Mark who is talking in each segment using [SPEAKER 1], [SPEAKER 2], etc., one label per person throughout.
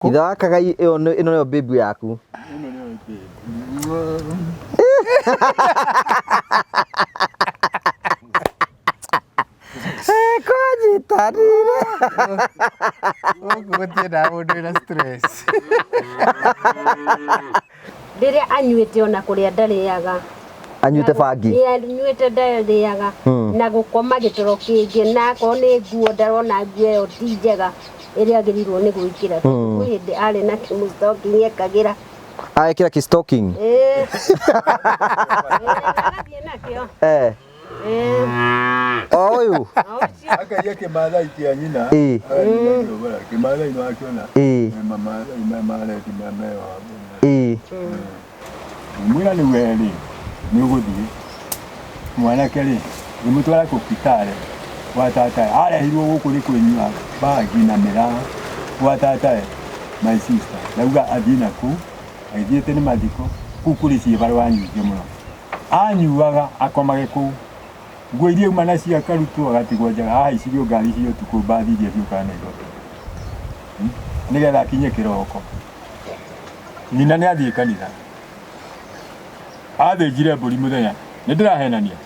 [SPEAKER 1] Ithe wa Kagai ĩyo ĩno nĩyo baby yaku.
[SPEAKER 2] Ĩno nĩyo baby.
[SPEAKER 1] Kwanyitanire.
[SPEAKER 3] Gũkũ gũtiendaga mũndũ wĩna stress.
[SPEAKER 4] Rĩrĩa anyuĩte ona kũrĩa ndarĩaga.
[SPEAKER 1] Anyuĩte bangi.
[SPEAKER 4] Ĩ, anyuĩte ndarĩaga na gũkoma gĩtoro kĩngĩ na akorwo nĩ nguo ndarona nguo ĩyo ti njega ĩrĩa agĩrĩirwo nĩ gwĩkĩra tondũ kwĩ hĩndĩ arĩ na kĩmũstocking ekagĩra.
[SPEAKER 1] Agekĩra kĩ stocking.
[SPEAKER 4] Ĩ. Ĩ, agathiĩ nakĩo.
[SPEAKER 1] Eh.
[SPEAKER 4] Ĩ,
[SPEAKER 1] O ũyũ.
[SPEAKER 4] o ũcio.
[SPEAKER 2] Akaiya kĩmathai kĩa nyina.
[SPEAKER 1] Ĩ.
[SPEAKER 2] Agathiĩ nakĩo bara. Kĩmathai nĩwakĩona?
[SPEAKER 1] Ĩ.
[SPEAKER 2] Mamathai maya mareti maya meho.
[SPEAKER 1] Ĩ.
[SPEAKER 2] Mwĩra rĩu we rĩ, nĩ ũgũthiĩ. Mwanake rĩ, ngĩmũtwara kũ Kitale gwa tatae. Arehirwo gũkũ nĩ kũnyua bangi na mĩraa gwa tatae, my sister. Ndauga athiĩ na kũu, agĩthiĩte nĩ mathiko, kũu kũrĩ ciĩbarũa nyingĩ mũno. Anyuaga akomage kũu. Nguo iria auma nacio akarutwo agatigwo njaga, ahaicirio ngari cia ũtukũ mbathi iria ciũkaga Nairobi. Nĩgetha akinye kĩroko. Nyina nĩ athiĩ kanitha. Athĩnjire mbũri mũthenya. Nĩ ndĩrahenania?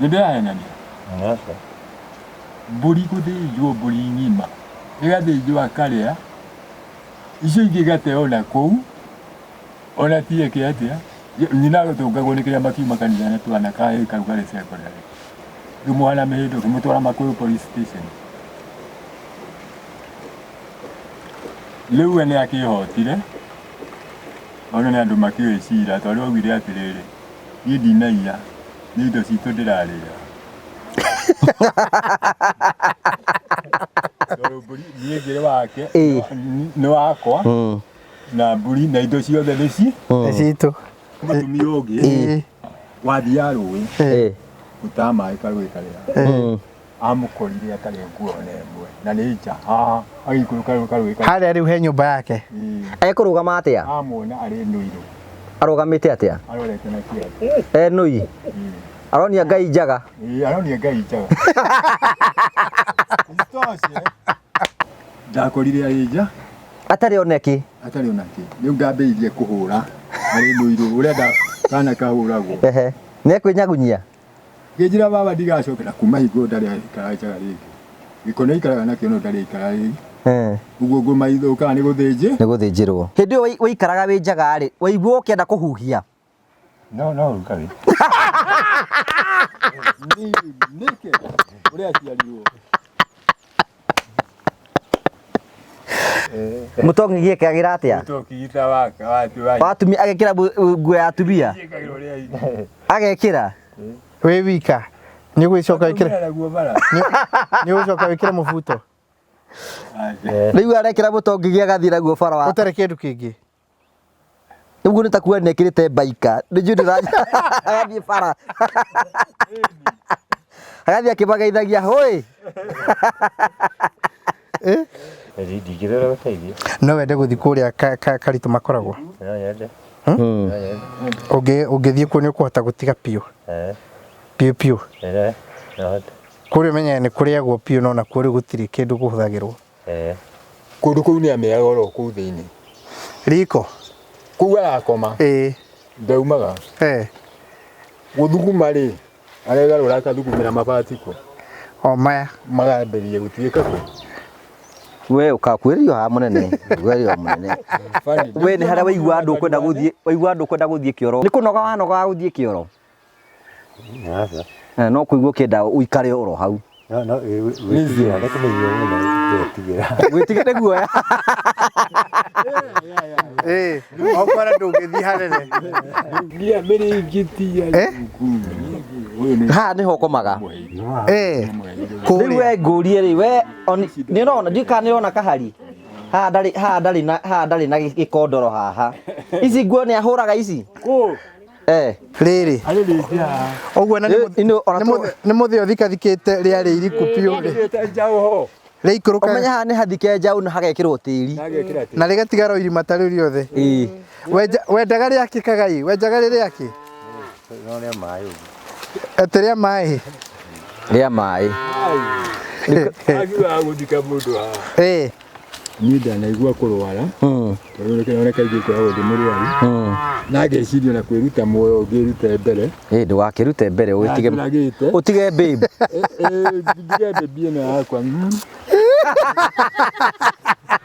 [SPEAKER 2] Nĩ ndĩrahenania? Mbũri gũthĩnjwo mbũri ng'ima. Ĩgathĩnjwo akarĩa. Icio ingĩ igateo na kũu. Ona ti eke atĩa. Nyina agũtũngagwo nĩ kĩrĩa makiuma kanitha na twana kahĩĩ kau karĩ secondary. Ngĩmuoha na mĩhĩndo ngĩmũtwara Makuyu police station. Rĩu we nĩ akĩhotire, ona nĩ andũ makĩũĩ cira tondũ augire atĩrĩrĩ, niĩ ndinaiya, nĩ indo citũ ndĩrarĩa. Tondũ mbũri niĩ ngĩrĩ wake, nĩ wakwa, na mbũri na indo ciothe nĩ ci.
[SPEAKER 3] Nĩ citũ.
[SPEAKER 2] Mũtumia ũngĩ wathiaga rũĩ gũtaha maĩ karũĩ karĩa. Amũkorire atarĩ nguo ona ĩmwe na nĩ nja haha agĩikũrũka rũĩ karũĩ karĩa.
[SPEAKER 3] Harĩa rĩu he nyũmba yake.
[SPEAKER 2] Ĩĩ.
[SPEAKER 1] Ekũrũgama atĩa?
[SPEAKER 2] Amuona arĩ nũirũ.
[SPEAKER 1] Arũgamĩte atĩa?
[SPEAKER 2] Arorete na kĩanda.
[SPEAKER 1] E nũi. Aronia Ngai njaga.
[SPEAKER 2] Ĩĩ aronia Ngai njaga. Isitoshe ndakorire arĩ nja.
[SPEAKER 1] Atarĩ ona kĩ.
[SPEAKER 2] Atarĩ ona kĩ. Rĩu ndambĩrĩirie kũhũra arĩ nũirũ ũrĩa nda kana kahũragwo.
[SPEAKER 1] Ehe. Nĩ ekwĩnyagunyia?
[SPEAKER 2] Ngĩnjĩra baba ndigacoke na kuma hingo ndarĩ aikara njaga rĩngĩ. Gĩko nĩ aikaraga nakĩo no ndarĩ aikara rĩngĩ. Ũguo ngũmaithũkaga nĩ gũthĩnjĩ.
[SPEAKER 1] Nĩ gũthĩnjĩrwo. Hĩndĩ ĩyo waikaraga wĩ njaga rĩ, waigua ũkĩenda kũhuhia?
[SPEAKER 5] No, no rugarĩ.
[SPEAKER 2] Nĩkĩ? Ũrĩa aciarirwo.
[SPEAKER 1] Mũtongi gĩekagĩra atĩa?
[SPEAKER 2] Mũtongi ta waka, wa
[SPEAKER 1] Watumia agekĩra nguo ya atumia?
[SPEAKER 2] Agekĩra ũrĩa ĩ.
[SPEAKER 1] Agekĩra?
[SPEAKER 3] Wĩ wika. Nĩ ũgũcoka wĩkĩre.
[SPEAKER 2] Naguo bara.
[SPEAKER 3] Nĩ ũgũcoka wĩkĩre mũbuto.
[SPEAKER 1] Rĩu arekĩra mũtongi gĩagathiĩ naguo bara wa.
[SPEAKER 3] Ũtarĩ kĩndũ kĩngĩ.
[SPEAKER 1] Ũguo nĩ ta kuga nĩ ekĩrĩte mbaika. Nĩ njũĩ agathiĩ bara. Agathiĩ akĩmageithagia hũĩ.
[SPEAKER 5] Ndingĩrora gũteithio.
[SPEAKER 3] No wende gũthiĩ kũrĩa Karitũ makoragwo?
[SPEAKER 5] No nyende. No nyende.
[SPEAKER 3] Ũngĩthiĩ kuo nĩ ũkũhota gũtiga biũ? Biũ biũ?
[SPEAKER 5] No hote.
[SPEAKER 3] Kũrĩa ũmenyaga nĩ kũrĩagwo biũ no nakuo rĩu gũtirĩ kĩndũ kũhũthagĩrwo.
[SPEAKER 2] Kũndũ kũu nĩ amĩaga oro kũu thĩinĩ.
[SPEAKER 3] Riko?
[SPEAKER 2] Kũu arakoma. Ndaumaga. Gũthuguma rĩ, aregarũra akathugumĩra mabati kũ.
[SPEAKER 3] O maya.
[SPEAKER 2] Magambĩrĩria gũtuĩka kũ.
[SPEAKER 1] We ũkakuĩrĩrio haha mũnene. Kuĩrĩrio mũnene. We nĩ harĩa waigua andũ ũkwenda gũthiĩ, waigua andũ ũkwenda gũthiĩ kĩoro. Nĩ kũnoga wanogaga gũthiĩ kĩoro?
[SPEAKER 5] Aca.
[SPEAKER 1] No kũigua ũkĩenda ũikare oro hau.
[SPEAKER 5] No, no, gwĩtigĩra, nĩ kũmenywo mũno gwĩtigĩra.
[SPEAKER 1] Gwĩtigĩra nĩ guoya.
[SPEAKER 3] Ĩĩ, okorwo ndũngĩthiĩ hanene.
[SPEAKER 2] Ngia mĩrĩngĩti ya
[SPEAKER 1] Haha nĩho ũkomaga.
[SPEAKER 3] Ĩĩ.
[SPEAKER 1] Rĩu we ngũrie rĩ, we nĩ ũrona, ndiũĩ kana nĩ ũrona kahari. Haha ndarĩ, haha ndarĩ na, haha ndarĩ na gĩkondoro haha. Ici nguo nĩ ahũraga ici?
[SPEAKER 2] Kũ?
[SPEAKER 3] Rĩrĩ.
[SPEAKER 2] Arĩ rĩngĩ haha.
[SPEAKER 3] Ũguo na
[SPEAKER 1] Rĩu, ino, ona tũ-
[SPEAKER 3] nĩ mũthĩ ũthikathikĩte rĩarĩ iriku biũ.
[SPEAKER 2] Rĩrĩ njaũ ho.
[SPEAKER 3] Rĩikũrũka.
[SPEAKER 1] Ũmenye haha nĩ hathike njaũ na hagekĩrwo tĩri.
[SPEAKER 2] Hagekĩra tĩri.
[SPEAKER 3] Na rĩgatigara irima ta rĩu rĩothe.
[SPEAKER 1] Ĩĩ.
[SPEAKER 3] Wendaga rĩakĩ Kagai? Wenjaga rĩ rĩakĩ?
[SPEAKER 5] No rĩa maĩ ũguo.
[SPEAKER 3] Atĩ rĩa maĩ?
[SPEAKER 1] Rĩa maĩ.
[SPEAKER 2] Akiugaga gũthika mũndũ haha.
[SPEAKER 3] Ĩĩ.
[SPEAKER 2] Niĩ ndanaigua kũrwara tondũ nĩkĩroneka kaingĩ ngoragwo ndĩ mũrwaru na ngeciria na kwĩruta muoyo ngĩrute mbere.
[SPEAKER 1] Ĩ ndũgakĩrute mbere ũtige
[SPEAKER 2] Ndanjũragĩte.
[SPEAKER 1] ũtige babe.
[SPEAKER 2] Ndige baby ĩno yakwa.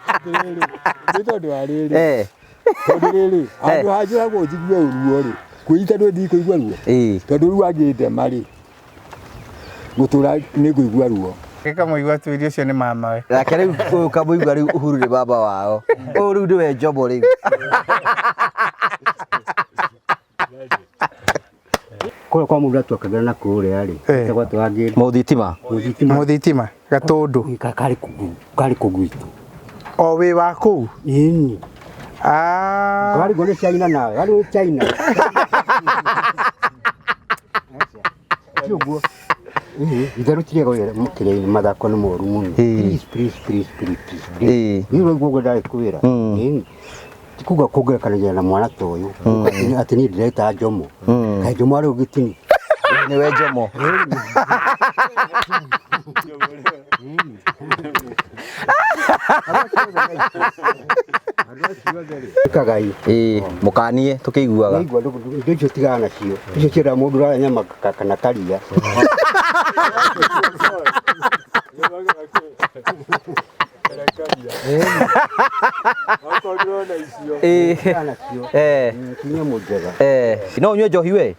[SPEAKER 2] Atĩrĩrĩ, nĩ tondũ wa rĩrĩ, tondũ rĩrĩ handũ hanjũragwo njigue ruo rĩ, kwĩita ndũ ndikũigua ruo, tondũ rĩu angĩndema rĩ, gũtũra nĩ ngũigua ruo.
[SPEAKER 3] Gĩkamũigua tu irio ũcio nĩ mamawe.
[SPEAKER 1] Nake rĩu ũyũ kamũigua rĩu Uhuru nĩ baba wao. Ũyũ rĩu nĩwe Njomo rĩu.
[SPEAKER 5] Kũrĩa kwa mũndũ atwakagĩra na kũrĩa rĩ, etagwo atĩ wangĩndũ.
[SPEAKER 1] Mũthitima.
[SPEAKER 5] Mũthitima.
[SPEAKER 3] Mũthitima Gatũndũ.
[SPEAKER 5] Karĩ kũ gwitũ.
[SPEAKER 3] O wĩ wa kũu?
[SPEAKER 5] Ĩni.
[SPEAKER 3] Ah.
[SPEAKER 5] Warigwo nĩ China nawe, warigwo nĩ China. Ti ũguo. Itherũ tiga wĩra kĩrĩa mathako nĩ moru mũno. Please, please, please, please, please. Niĩ ũraigua ũguo ndarĩ kwĩra. Ĩni. Ti kuga kũngerekanagia na mwana ta ũyũ. Atĩ niĩ ndĩreta Njomo. Kaĩ Njomo arĩ ũgitini.
[SPEAKER 1] Nĩwe Njomo.
[SPEAKER 5] Kagai.
[SPEAKER 1] Ĩĩ, mũkanie tũkĩiguaga.
[SPEAKER 5] Naigua indo icio tigana nacio. Icio ciendaga mũndũ ũrarĩa nyama kana karia.
[SPEAKER 2] Okorwo ndĩrona icio.
[SPEAKER 1] Ĩĩ.
[SPEAKER 5] Tigana nacio. Ti nyamũ njega.
[SPEAKER 1] No ũnyue njohi we?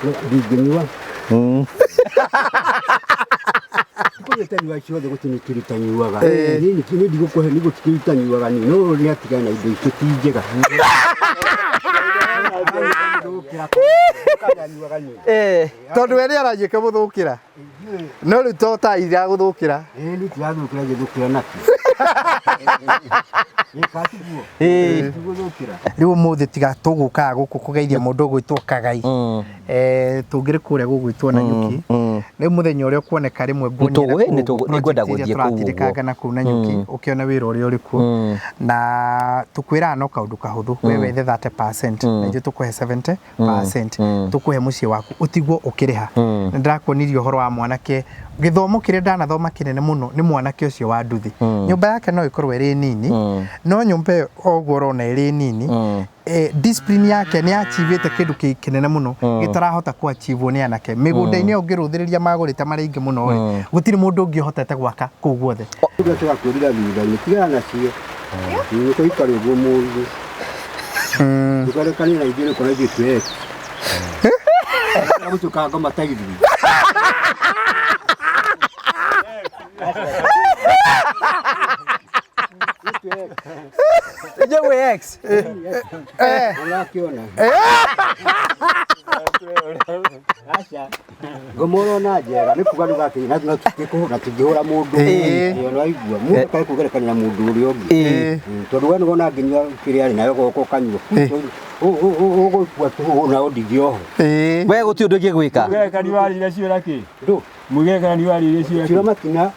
[SPEAKER 5] Ndingĩnyua. Kũrĩa tanyua ciothe gũtirĩ kĩndũ tanyuaga. Niĩ niĩ ndigũkũhe nĩ gũtirĩ kĩndũ tanyuaga niĩ. No nĩ atigane na indo icio ti njega.
[SPEAKER 3] Tondũ we nĩ aranjia kũmũthũkĩra. No rĩu to ta iragũthũkĩra.
[SPEAKER 5] Ĩĩ niĩ tirathũkĩra ngĩthũkĩra nakĩ.
[SPEAKER 3] Rĩu ũmũthĩ tiga tũgũkaga gũkũ kũgeithia mũndũ ũgwĩtwo Kagai. Tũngĩrĩ kũrĩa gũgwĩtwo Nanyuki. Rĩu mũthenya ũrĩa ũkuoneka rĩmwe nguonie
[SPEAKER 1] Nĩtũgũ-
[SPEAKER 3] na
[SPEAKER 1] nĩ
[SPEAKER 3] kũu
[SPEAKER 1] tũgũ- nĩngwenda
[SPEAKER 3] project iria
[SPEAKER 1] gũthiĩ kũu ũguo.
[SPEAKER 3] tũratindĩkanga na kũu Nanyuki ũkĩone wĩra ũrĩa ũrĩ kuo. Na tũkwĩraga no kaũndũ kahũthũ, we wethe 30% na ithuĩ tũkũhe 70%, tũkũhe mũciĩ waku ũtigwo ũkĩrĩha. Nĩ ndĩrakuonirie ũhoro wa mwanake, gĩthomo kĩrĩa ndanathoma kĩnene mũno nĩ mwanake ũcio wa nduthi. Nyũmba yake no ĩkorwo ĩrĩ nini, no nyũmba ĩyo o ũguo ũrona ĩrĩ nini, discipline yake nĩ achievĩte kĩndũ kĩnene mũno gĩtarahota kũ achieve nĩ anake. Mĩgũnda-inĩ ĩyo ũngĩrũthĩrĩria magũrĩte marĩ aingĩ mũno rĩ, gũtirĩ mũndũ ũngĩ ũhotete gwaka kũu guothe.
[SPEAKER 5] Tũgacoka kwĩrira thutha-inĩ, tigana nacio. Nĩ tũikare ũguo mũndũ. Ndũkarekanie na ithuĩ nĩkora ithuĩ twĩ ex. Gũtuĩka ngoma ta ithuĩ.
[SPEAKER 1] Inyuĩ mwĩ ex?
[SPEAKER 5] Ũrakĩona? Aca. Ngoma ũrona njega nĩ kuga ndũgakĩ na na tũngĩhũra mũndũ. Ĩĩ nĩwaigua. Mũndũ akae kwĩgerekania na mũndũ ũrĩa ũngĩ. Tondũ we nĩwona ngĩnyua kĩrĩa arĩ nayo goka ũkanyua. Ũgũkua tũhũ na ũndige oho.
[SPEAKER 1] We gũtirĩ ũndũ ũngĩgwĩka.
[SPEAKER 2] Mwĩgerekani warĩire ciũra kĩ?
[SPEAKER 5] Ndũ.
[SPEAKER 2] Mwĩgerekani warĩire ciũra
[SPEAKER 5] Ciũra
[SPEAKER 2] kĩ?
[SPEAKER 5] matina.